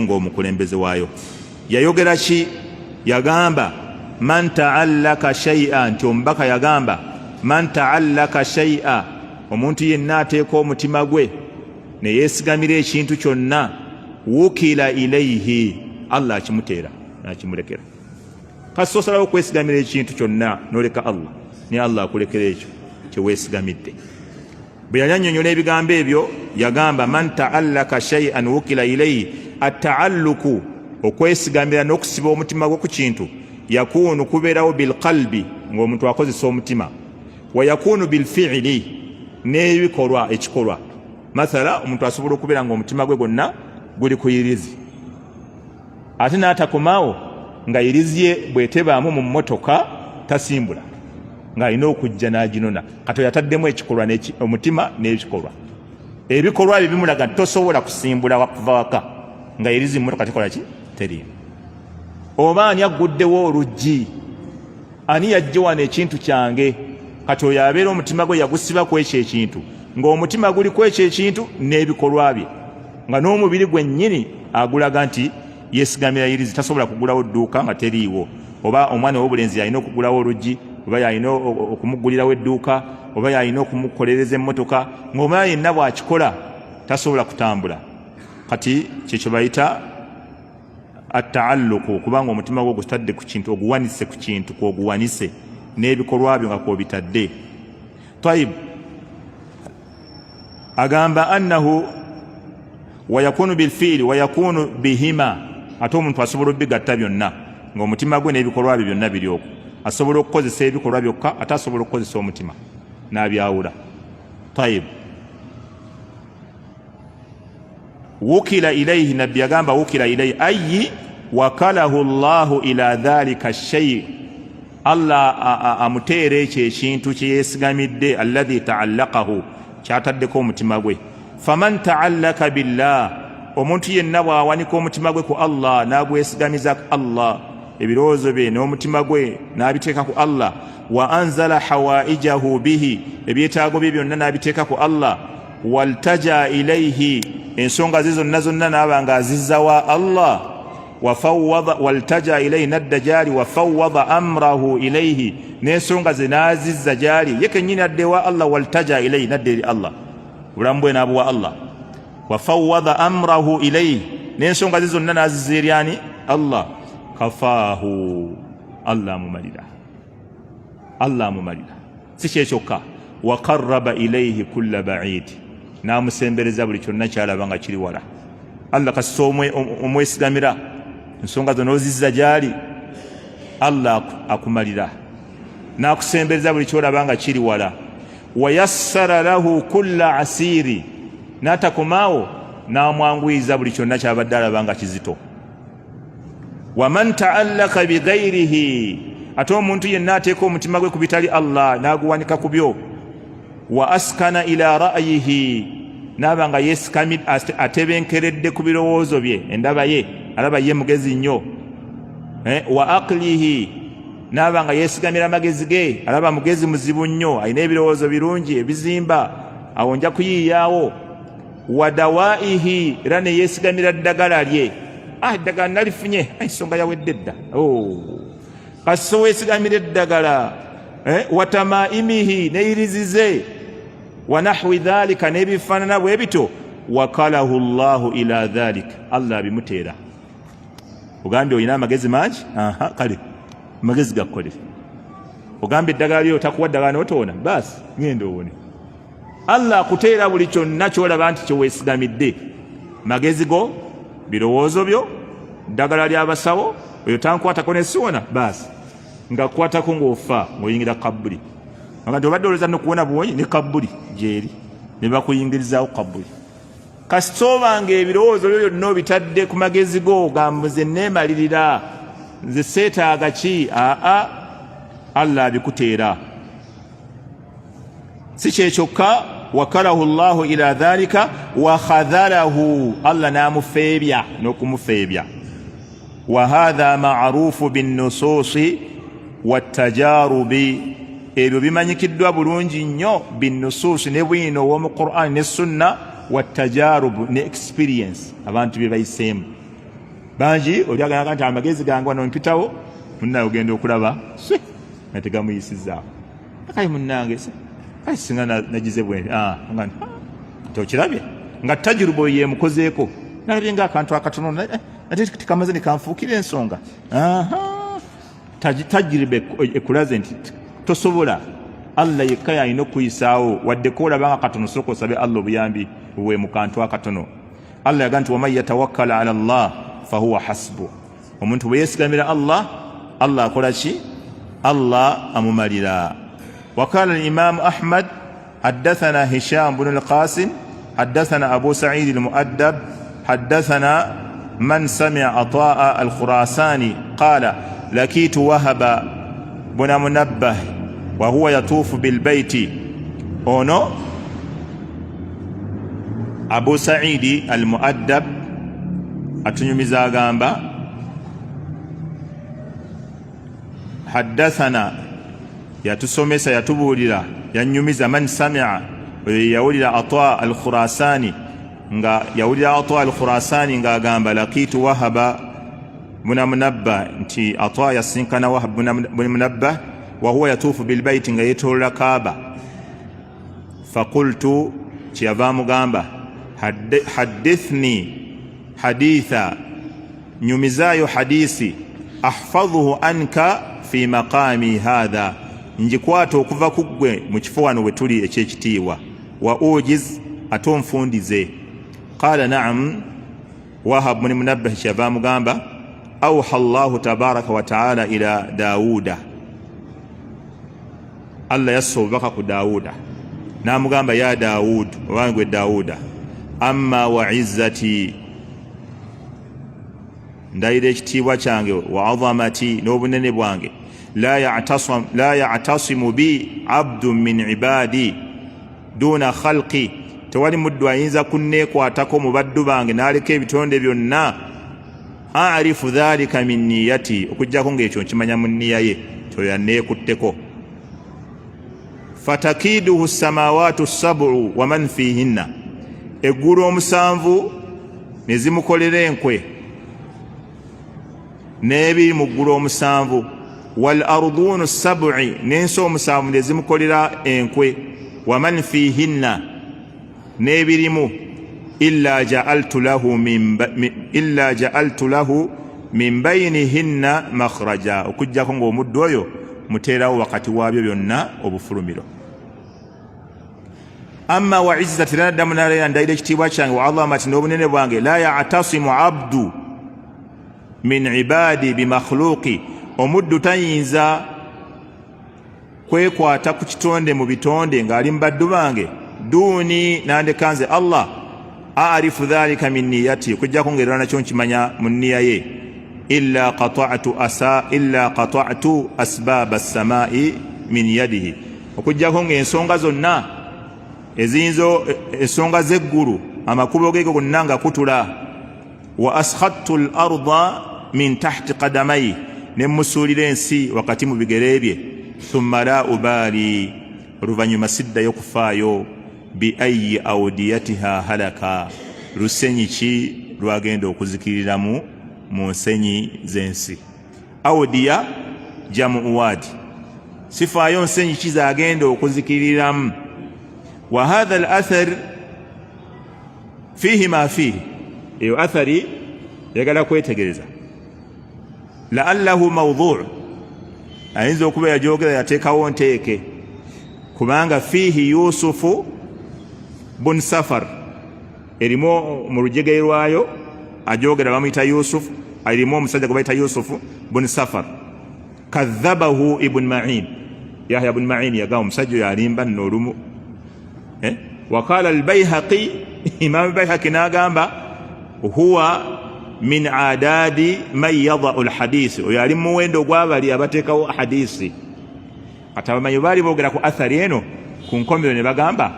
Ng'omukulembeze waayo yayogera ki? Yagamba man taallaka shaia, nti omubaka yagamba man taallaka shaia, omuntu yenna ateeka omutima gwe ne yeesigamira ekintu kyonna, wukila ilaihi, Allah akimuteera nakimulekera. Kasita osalawo okwesigamira ekintu kyonna noleka Allah, ne Allah akulekera ekyo kyeweesigamidde. Bwe yali annyonnyola ebigambo ebyo yagamba man taallaka shaian wukila ilaihi, ataalluku okwesigamira n'okusiba omutima gwo ku kintu, yakuunu kubeerawo bilqalbi, ng'omuntu akozesa omutima, wa yakuunu bilfiili, n'ebikolwa, ekikolwa. Mathala omuntu asobola okubeera ng'omutima gwe gwonna guli ku yirizi, ate n'atakomaawo nga yirizi ye bw'etebaamu mu mmotoka tasimbula, ng'alina okujja n'aginona. Kati oyo ataddemu ekikolwa, omutima n'ekikolwa. Ebikolwa bye bimulaga nti tosobola kusimbula kuva waka nga yirizi mu mmotoka tekola ki, teriimu. Oba ani agguddewo oluggi, ani yajje wano ekintu kyange? Kati oyo abeera omutima gwe yagusiba ku ekyo ekintu, ng'omutima guli ku ekyo ekintu n'ebikolwa bye, nga n'omubiri gwennyini agulaga nti yeesigamira yirizi, tasobola kugulawo dduuka nga teriiwo. Oba omwana ow'obulenzi yalina okugulawo oluggi, oba yalina okumuggulirawo edduuka, oba yalina okumukolereza emmotoka, ng'omwana yenna bw'akikola tasobola kutambula. Kati kyekyo bayita ataalluku, kubanga omutima gwo gutadde ku kintu, oguwanise ku kintu, kwoguwanise n'ebikolwa byo nga kwobitadde. Tayib, agamba annahu wayakunu bilfiili wayakunu bihima, ate omuntu asobola obigatta byonna, ng'omutima gwe n'ebikolwa bye byonna biri okwo. Asobola okukozesa ebikolwa byokka, ate asobola okukozesa omutima n'abyawula. Tayib, wukila ilaihi, nabbi yagamba wukila ilaihi ayi wakalahu llahu ila dhalika shai, Allah amuteera ekyo ekintu kyeyesigamidde, alladhi taallakahu, kyataddeko omutima gwe. Faman taallaka billah, omuntu yenna bw'awanika omutima gwe ku Allah n'agwesigamiza Allah, ebirowoozo bye n'omutima gwe n'abiteeka ku Allah, wa anzala hawaijahu bihi, ebyetaago bye byonna n'abiteeka ku Allah, waltaja ilaihi, ensonga ze zonna zonna n'aba nga azizza wa Allah, wafawada waltaja ilaihi, nadda gyali, wafawada amrahu ilaihi, n'ensonga ze n'azizza gyali, ye kennyini adde wa Allah, waltaja ilaihi, nadda eri Allah, obulamu bwe n'abuwa Allah, wafawada amrahu ilaihi, n'ensonga ze zonna n'azizza eri ani? Allah. Kafaahu, Allah amumalira, Allah amumalira. Si kyekyokka, waqaraba ilaihi kulla baidi, n'amusembereza buli kyonna kyalaba nga kiri wala. Allah kasita omwesigamira ensonga zo n'ozizza gyali, Allah akumalira n'akusembereza buli kyolaba nga kiri wala. Wayassara lahu kulla asiri, n'atakomaawo n'amwanguyiza buli kyonna kyabadde alaba nga kizito. Waman taallaka bighairihi, ate omuntu yenna ateeka omutima gwe ku bitali Allah n'aguwanika ku byo, wa askana ila ra'yihi, n'aba nga yeesikamid atebenkeredde ku birowoozo bye, endaba ye, alaba ye mugezi nnyo, wa aqlihi, n'aba nga yeesigamira amagezi ge, alaba mugezi muzibu nnyo, alina ebirowoozo birungi ebizimba, awo nja kuyiiyaawo, wa dawaihi, era ne yeesigamira ddagala lye, ah, eddagala nalifunye, ensonga yawedde dda, oh. Kasita weesigamira eddagala, wa tamaimihi, neyirizize, wa nahwi dhalika, n'ebifaanana bwe bityo, wakalahu llahu ila dhalik, Allah abimuteera. Ogambye olina amagezi mangi, aha, kale amagezi gakkolere. Ogambye eddagala lyo takuwa ddagala n'otoona, baasi ngenda owone. Allah akuteera buli kyonna kyolaba nti kyeweesigamidde, magezi go, birowoozo byo, ddagala ly'abasawo, oyo tankwatako nesiwona, baasi nga kukwatako ng'ofa ng'oyingira kabbuli. Nga nti obadde olowooza nokuwona buwonyi, ne kabbuli gyeri ne bakuyingirizaawo kabbuli. Kasita oba nga ebirowoozo byo byonna obitadde ku magezi go, ogamba nze neemalirira, nze seetaaga ki, aa, Allah abikuteera. Si kyekyokka, wakalahu llahu ila dhalika wakhadhalahu, Allah n'amufeebya n'okumufeebya. Wa hatha marufu binnusuusi wattajarubi, ebyo bimanyikiddwa bulungi nnyo binnusuusi ne bwino ow'omu Qur'an ne sunna, wattajarubu ne experience abantu bye bayiseemu. Bangi oli agamba nti amagezi gange wano mpitawo, munnaye ogenda okulaba nga tegamuyisizaawo. Kale munnange, kale singa nagize bwe ah, nga nti okirabye nga tajuruba oyo yemukozeeko, nalabye nga akantu akatono eh, ate tekamaze nekanfuukira ensonga. Tajiriba ekulaze nti tosobola, Allah yekka yalina okukuyisaawo. Wadde koolaba nga katono, sooka osabe Allah obuyambi bwe mu kantu akatono. Allah yaga nti waman yatawakkala ala Allah fahuwa hasbu. Omuntu bwe yeesigamira Allah, Allah akola ki? Allah amumalira. Wakala alimamu Ahmad haddathana Hisham bunu lqasim haddathana Abu Saidi almuaddab haddathana man samia Ataa Alkhurasani qala lakitu Wahaba buna Munabbah wahuwa yatuufu bilbaiti. Ono Abu Saidi al Muaddab atunyumiza, agamba haddathana, yatusomesa, yatubuulira, yanyumiza, man samia, oyo yawulira Ata al Khurasani, nga yawulira Ata al Khurasani ng'agamba lakitu Wahaba buna Munabba, nti Ata yasinkana Wahab buni Munabba wahuwa yatuufu bilbaiti, nga yetolola Kaaba. Fakultu, kyeyava amugamba, haddithni haditha, nyumizaayo hadisi, ahfadhuhu anka fi maqami hatha, ngikwata okuva ku ggwe mu kifo wano we tuli ekyekitiibwa, wa ujiz, ate onfundize. Qala naam. Wahab muni Munabbahi kyeyava amugamba, auha Llahu tabaraka wataala ila Dawuda, Allah yassa obubaka ku Dawuda n'amugamba, ya Dawud, obange gwe Dawuda, amma wa izzati, ndayira ekitiibwa kyange, wa azamati, n'obunene bwange, la ya'tasimu bi abdu min ibadi duna khalqi, tewali muddu ayinza kunneekwatako mu baddu bange n'aleka ebitonde byonna, arifu dhalika min niyati, okuggyako ng'ekyo nkimanya mu nniya ye kyoyo anneekutteko, fatakiiduhu samawaatu sabu waman fihinna, eggulu omusanvu ne zimukolera enkwe n'ebiri mu ggulu omusanvu, wal arduunu sabu'i, n'ensi omusanvu ne zimukolera enkwe, waman fihinna, n'ebirimu, illa ja'altu lahu min bayinihinna makhraja, okuggyako ng'omuddu oyo muteerawo wakati waabyo byonna obufulumiro. Amma wa izzati, era naddamu naleera, ndayira ekitiibwa kyange, wa azamati, n'obunene bwange, la ya'tasimu abdu min ibadi bimakhluqi, omuddu tayinza kwekwata ku kitonde mu bitonde ng'ali mu baddu bange, duuni, nandeka nze Allah, arifu dhalika min niyati, okujjako ng'erala nakyo nkimanya mu nniya ye, illa qata'tu asa illa qata'tu asbaba as-samai min yadihi, okujjako ng'ensonga zonna eziyinza, ensonga z'eggulu, amakubo ge gonna nga kutula, wa askhattu al-arda min tahti qadamai, ne musuulira ensi wakati mu bigere bye, thumma la ubaali, oluvannyuma siddayo kufaayo, bi ayi audiyatiha halaka, lusenyi ki lwagenda okuzikiriramu mu nsenyi z'ensi. Audiya jamu wadi, sifaayo nsenyi ki zagenda okuzikiriramu. Wa hatha al athar fihi ma fihi, eyo athari yagala kwetegereza, laallahu maudhu, ayinza okuba yajogera yateekawo nteeke, kubanga fiihi Yusufu bun Safar, erimu mu lujegere lwayo ajogera bamuyita Yusufu, erimu omusajja gwe bayita Yusufu bun Safar, kadhabahu Ibn Ma'in, Yahya bun Ma'in yagamba omusajja oyo alimba nno olumu, eh? Wakala Albaihaqi, Imamu Baihaqi n'agamba huwa min adadi man yadau lhadisi, oyo ali mumuwendo ogwabali abateekawo hadisi. Kati abamanyi baali boogera ku athari eno ku nkomerero ne bagamba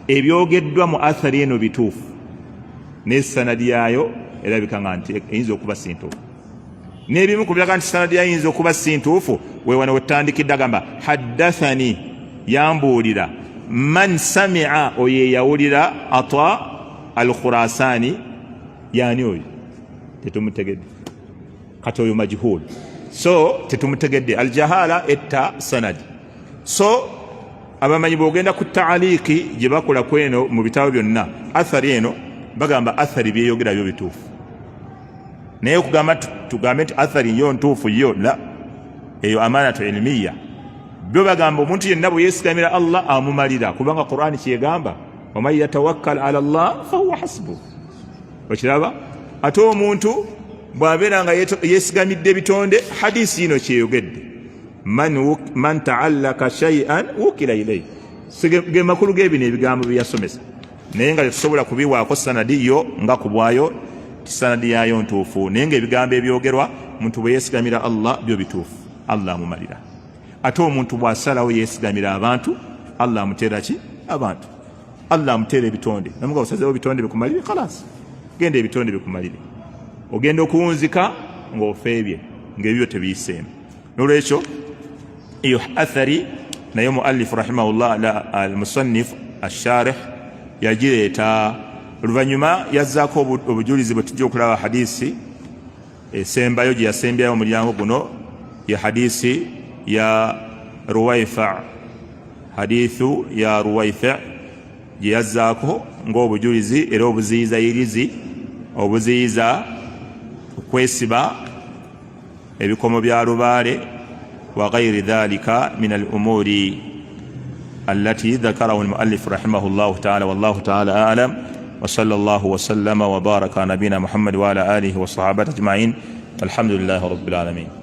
ebyogeddwa mu athari eno bituufu, naye sanadi yaayo erabika nga nti eyinza okuba si ntuufu. N'ebimu ku biraga nti sanadi yayo eyinza okuba si ntuufu, wewano wetutandikidde, agamba haddathani, yambuulira, man samia, oyo eyawulira Ata al Khurasani, yaani oyo? Tetumutegedde. Kati oyo majhul, so tetumutegedde. Aljahala etta sanadi. So abamanyi bwogenda ku taaliiki gye bakola kweno mu bitabo byonna, athari eno bagamba athari byeyogera byo bituufu, naye okugamba tugambe nti athari yo ntuufu yo la, eyo amanatu ilmiya. Byo bagamba omuntu yenna bwe yeesigamira Allah amumalira, kubanga Qurani kyegamba, waman yatawakkal ala llah fahuwa hasbu. Okiraba, ate omuntu bw'abeera nga yeesigamidde ebitonde, hadisi yino kyeyogedde, man taallaka shaian wukila ilaihi, ge makulu g'ebino ebigambo bye yasomesa, naye nga tetusobola kubiwaako sanadi yo nga ku bwayo sanadi yaayo ntuufu, naye nga ebigambo ebyogerwa omuntu bwe yeesigamira Allah byo bituufu, Allah amumalira. Ate omuntu bw'asalawo yeesigamira abantu, Allah amuteera ki? Abantu. Allah amuteera ebitonde. Namuga osazeewo ebitonde bikumalire, khalas, genda ebitonde bikumalire, ogenda okuwunzika ng'ofeebye ng'ebibyo tebiyiseemu. Nolwekyo eyo athari naye muallifu rahimahullah almusannif asharih yagireeta, oluvannyuma yazzaako obujulizi bwe tujja okulaba. Hadisi esembayo gye yasembyayo omulyango guno ye hadisi ya Ruwaifa, hadithu ya Ruwaifa gye yazzaako ng'obujulizi era obuziyiza yirizi, obuziyiza okwesiba ebikomo bya lubaale wa ghairi dhalika min al umuri allati dhakarahu almuallif rahimahullahu taala. Wallahu taala alam, wa sallallahu wa sallama wa baraka ala nabina Muhammad wa ala alihi wa sahabati ajmain, walhamdulillahi rabbil alamin.